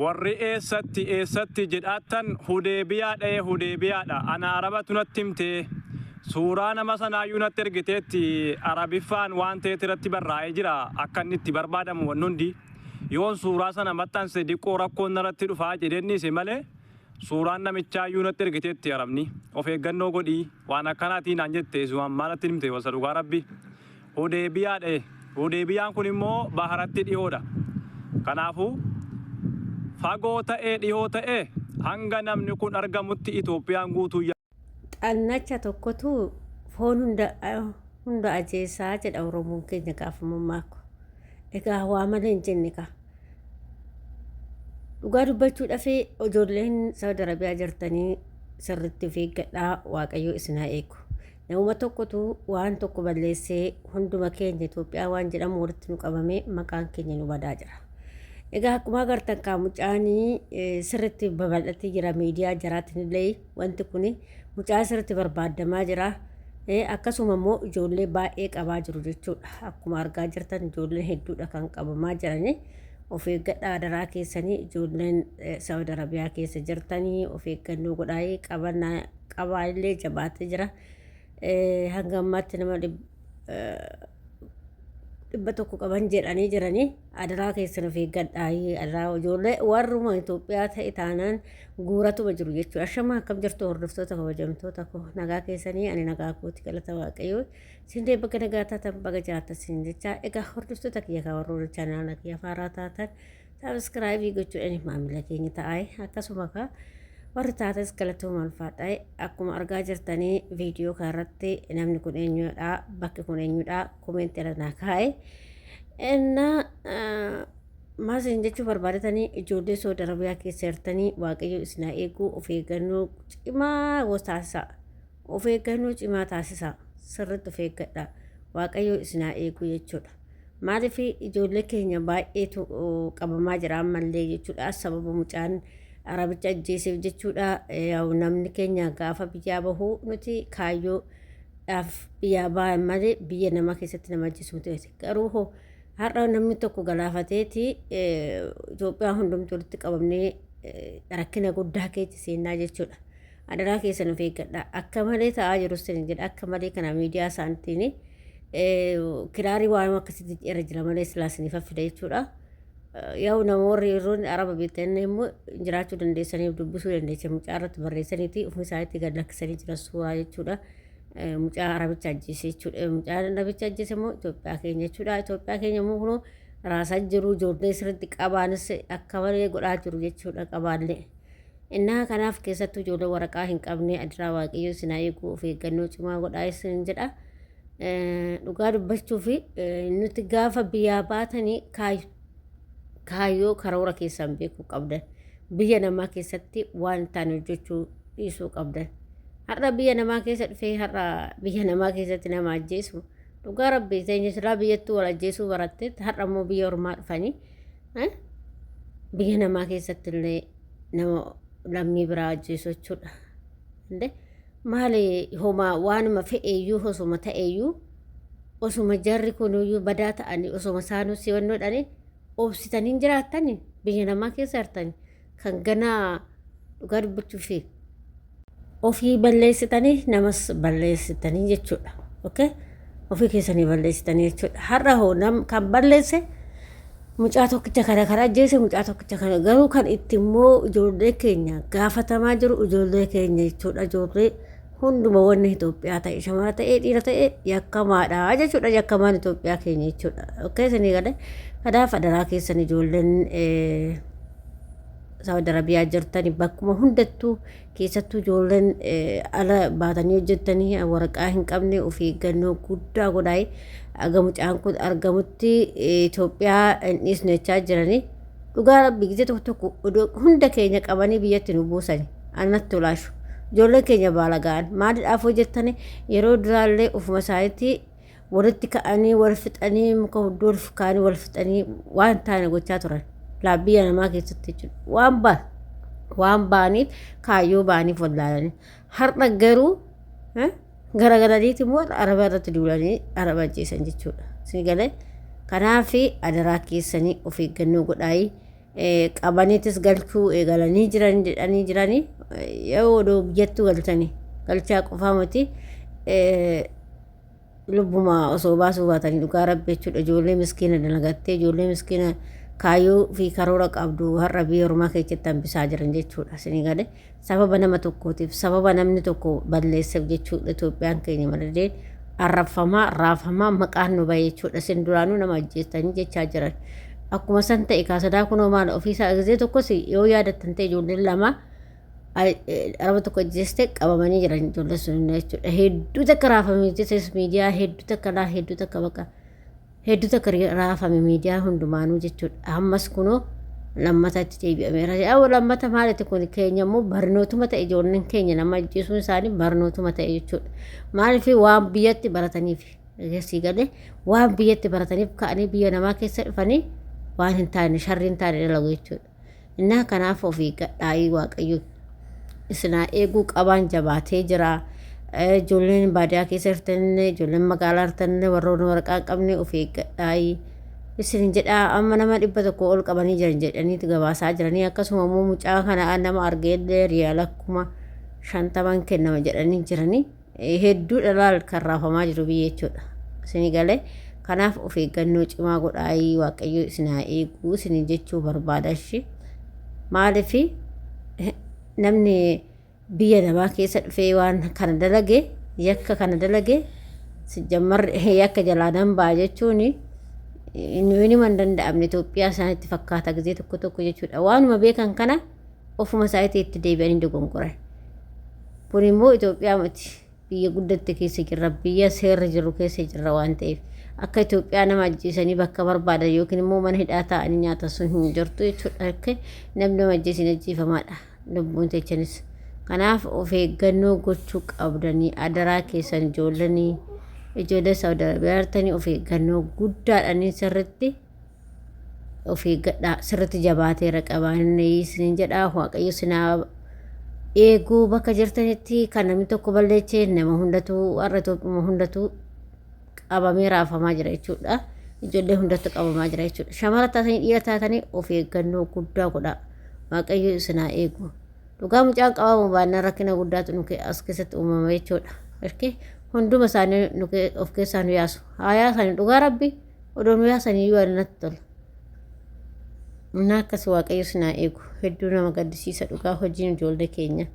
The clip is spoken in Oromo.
Warri eessatti eessatti jedhaattan Hudeebiyaa dha'ee Hudeebiyaadha. Ana Arabatu natti himte. Suuraa nama sanaayyuu natti ergiteetti Arabiffaan waan ta'eet irratti barraa'ee jira akka inni itti barbaadamu wanni hundi. Yoon suuraa sana maxxanse diqqoo rakkoon narratti dhufaa jedheen dhiise malee suuraan namichaayyuu natti ergiteetti Arabni. Of eeggannoo godhi waan akkanaatii naan jette isumaan maa natti himte wasa dhugaa rabbi. Hudeebiyaa dha'e. Hudeebiyaan kun immoo baharatti dhihoodha. Kanaafuu fagoo ta'ee dhihoo ta'ee hanga namni kun argamutti Itoophiyaan guutuu Xannacha tokkotu foon hunda hunda ajeesaa jedha Oromoon keenya gaafa mammaaku. Egaa waa malee hin jenne kaa. Dhugaa dubbachuudhaaf ijoolleen Saudi Arabiyaa jirtanii sirriitti of eeggadhaa Waaqayyo isin haa eegu. Namuma tokkotu waan tokko balleessee hunduma keenya Itoophiyaa waan jedhamu walitti nu qabamee maqaan keenya nu badaa jira. Egaa akkuma agartan kaa mucaan sirriitti babal'atee jira miidiyaa jaraatiin illee wanti kun mucaa sirriitti barbaadamaa jira. Akkasuma immoo ijoollee baay'ee qabaa jiru jechuudha. Akkuma argaa jirtan ijoolleen hedduudha kan qabamaa jiranii. Of eeggadhaa adaraa keessanii ijoolleen Saawud Arabiyaa keessa jirtanii of eeggannoo godhaa qabannaa qabaa illee jabaatee jira. Hanga ammaatti nama 100 qaban jedhanii jiranii adaraa keessan of eeggadhaa adaraa ijoollee warruma Itoophiyaa ta'e taanaan guuratuma jiru jechuudha. Ashamaa akkam jirtu hordoftoota kabajamtoota koo nagaa keessanii ani nagaa kooti galata waaqayyoo isin baga nagaa taatan baga jiraattan isin jecha egaa hordoftoota kiyya kan warroota chaanaala kiyya faaraa taatan Sabiskiraayibii gochuudhaan maamila keenya ta'aa akkasuma ka warri taates galatooma ulfaadha. Akkuma argaa jirtanii viidiyoo kanarratti namni kun eenyudha bakki kun eenyudha koomeentii irra naa kaa'e. Innaa maal isin jechuu barbaadatanii ijoollee Saudi Arabiyaa keessa jirtanii waaqayyo isin haa eegu of eeggannoo cimaa taasisaa. Of eeggannoo cimaa taasisaa sirriitti of eeggadha waaqayyo isin haa eegu jechuudha. Maaliif ijoollee keenya baay'eetu qabamaa jira ammallee jechuudha. Sababa mucaan arabicha ajjeeseef jechuudha. Yaa'u namni keenya gaafa biyyaa bahu nuti kaayyoodhaaf biyyaa bahan malee biyya namaa keessatti nama ajjeesu miti. Garuu hoo har'a namni tokko galaafateeti Itoophiyaa hundumtuu walitti qabamnee rakkina guddaa keessa seennaa jechuudha. Adaraa keessan of eeggadha. Akka malee ta'aa jiru sin jedha. Akka malee kana miidiyaa isaaniitiin kiraarii waan akkasitti irra jira malee silaa isiniif fida jechuudha. Yaa'u namoonni yeroo araba beektan immoo jiraachuu dandeessaniif dubbisuu dandeessan mucaa irratti barreessaniiti ofii isaaniitti gad lakkisanii jiran suuraa jechuudha. Mucaa arabicha ajjeese jechuudha. Mucaa arabicha ajjeese immoo Itoophiyaa keenya jechuudha. Itoophiyaa keenya immoo kunoo raasaa jiru ijoollee sirriitti qabaanis akka malee godhaa jiru jechuudha qabaallee. Innaa kanaaf keessattuu ijoollee waraqaa hin qabne adiraa waaqayyo isin haa eegu of eeggannoo cimaa godhaa isin jedha. Dhugaa dubbachuu fi nuti gaafa biyyaa baatanii kaayyoo karoora keessan beekuu qabdan. Biyya namaa keessatti waan hin taane hojjechuu dhiisuu qabdan. Har'a biyya namaa keessa dhufee har'a biyya namaa keessatti nama ajjeesu dhugaa rabbi teenya silaa biyyattuu wal ajjeesuu baratte har'a immoo biyya ormaa dhufanii biyya namaa keessatti illee nama lammii biraa ajjeesu jechuudha. Inde maali homaa waanuma fe'eeyyuu osuma ta'eeyyuu osuma jarri kunuyyuu badaa ta'anii osuma isaanuu si'annoodhani obsitanii hin jiraattani biyya namaa keessa jirtani kan ganaa dhugaa dubbachuuf ofii balleessitanii namas balleessitanii jechuudha. Okay? Ofii keessanii balleessitanii jechuudha. Har'a hoo nam kan balleesse mucaa tokkicha kana kan ajjeese mucaa tokkicha kana garuu kan itti immoo ijoollee keenya gaafatamaa jiru ijoollee keenya jechuudha. Ijoollee hunduma wanni Itoophiyaa ta'e shamara ta'e dhiira ta'e yakkamaadha jechuudha. Yakkamaan Itoophiyaa keenya jechuudha. Okay, isinii galee kanaaf adaraa keessan ijoolleen Saawud Arabiyaa jirtani bakkuma hundattuu keessattuu ijoolleen ala baatanii hojjettanii waraqaa hin qabne of eeggannoo guddaa godhaa aga mucaan kun argamutti Itoophiyaa hin dhiisnu jechaa jiranii dhugaa rabbi gizee tokko tokko odoo hunda keenya qabanii biyyatti nu buusani anatti tolaashu ijoolleen keenya baala ga'an maaliidhaaf hojjettani yeroo duraallee ofuma isaaniitti walitti ka'anii wal fixanii muka hudduu wal kaa'anii wal fixanii waan taane gochaa turan laa biyya namaa keessatti jechuudha waan ba'an waan ba'aniif kaayyoo ba'aniif wallaalanii har'a garuu garagalaniiti immoo araba irratti duulanii araba ajjeesan jechuudha isin galee kanaaf adaraa keessanii of eeggannoo godhaayii. Qabaniitis galchuu eegalanii jiran jedhanii jiranii yoo odoo biyyattuu galchanii galchaa qofaa miti lubbuma osoo baasuu baatanii dhugaa rabbi jechuudha. Ijoollee miskiina dalagattee, ijoollee miskiina kaayyoo fi karoora qabdu har'a biyya ormaa keessatti hambisaa jiran jechuudha. Isinii galee sababa nama tokkootiif, sababa namni tokko balleesseef jechuudha. Itoophiyaan keenya maladee arrabfamaa raafamaa maqaan nu bahe jechuudha. Isin duraanuu nama ajjeestanii jechaa jiran. Akkuma san ta'e kaasadaa kunoo maal ofiisaa gizee tokkos yoo yaadattan ta'e ijoolleen lama araba tokko ajjeeste qabamanii jiran ijoolleen sun jechuudha. Hedduu takka raafame jechuudha miidiyaa hedduu takka laa hedduu takka baqa hedduu takka raafame miidiyaa hundumaanuu jechuudha. Ammas kunoo lammataatti deebi'ameera. Yaa lammata maaliti kun keenya immoo barnootuma ta'e ijoolleen keenya nama ajjeesuun isaanii barnootuma ta'e jechuudha. Maaliif waan biyyatti barataniif sii galee waan biyyatti barataniif ka'anii biyya namaa keessa dhufanii waan hin taane sharri hin taane dalagu jechuudha. Innaa kanaaf of eeggadhaayii waaqayyo isinaa eeguu qabaan jabaatee jira. Ijoolleen baadiyyaa keessa jirtan, ijoolleen magaalaa jirtan, warroonni waraqaa hin qabne of eeggadhaayii isin jedhaa. Amma nama 100 ol qabanii jiran jedhaniitu gabaasaa jiranii. Akkasuma immoo mucaa kana nama argeellee riyaala 50,000 kennama jedhanii jiranii. Hedduu dhalaal kan raafamaa jiru biyya jechuudha. Isinii galee kanaaf of eeggannoo cimaa godhaayii waaqayyo isin haa eeguu isin jechuu barbaada ishee. Maaliif namni biyya namaa keessa dhufee waan kana dalage, yakka kana dalage jammarri yakka jalaa nan ba'a jechuun inni hin danda'amne Itoophiyaa isaanitti fakkaata gizee tokko tokko jechuudha. Waanuma beekan kana ofuma isaaniitti itti deebi'anii dogongoran. Kun immoo Itoophiyaa miti. Biyya guddatte keessa jirra. Biyya seerri jiru keessa jirra waan ta'eef. Akka Itoophiyaa nama ajjeesanii bakka barbaadan yookiin immoo mana hidhaa taa'anii nyaata sun hin jirtu jechuudha. Akka namni nama ajjeesin ajjeefamaadha. Lubbuun techanis. Kanaaf of eeggannoo gochuu qabdanii adaraa keessan ijoollanii ijoollee Saawud Arabiyaa jirtanii of eeggannoo guddaadhaan sirriitti of eeggadhaa sirriitti jabaateera qabaannee isiniin jedhaa. Waaqayyo sinaa eeguu bakka jirtanitti kan namni tokko balleechee nama hundatu har'a Itoophiyaa hundatu qabamee raafamaa jira jechuudha. Ijoollee hundatu qabamaa jira jechuudha. Shamara taatanii dhiira taatanii of eeggannoo guddaa godhaa. Waaqayyo isinaa eegu. Dhugaa mucaan qabamu baannaan rakkina guddaatu nu as keessatti uumama jechuudha. Hunduma isaanii of keessaa nu yaasu. Haa yaasanii dhugaa rabbi odoo nu yaasanii iyyuu natti tola. Innaa akkas waaqayyo isinaa eegu. Hedduu nama gaddisiisa dhugaa hojiin ijoollee keenya.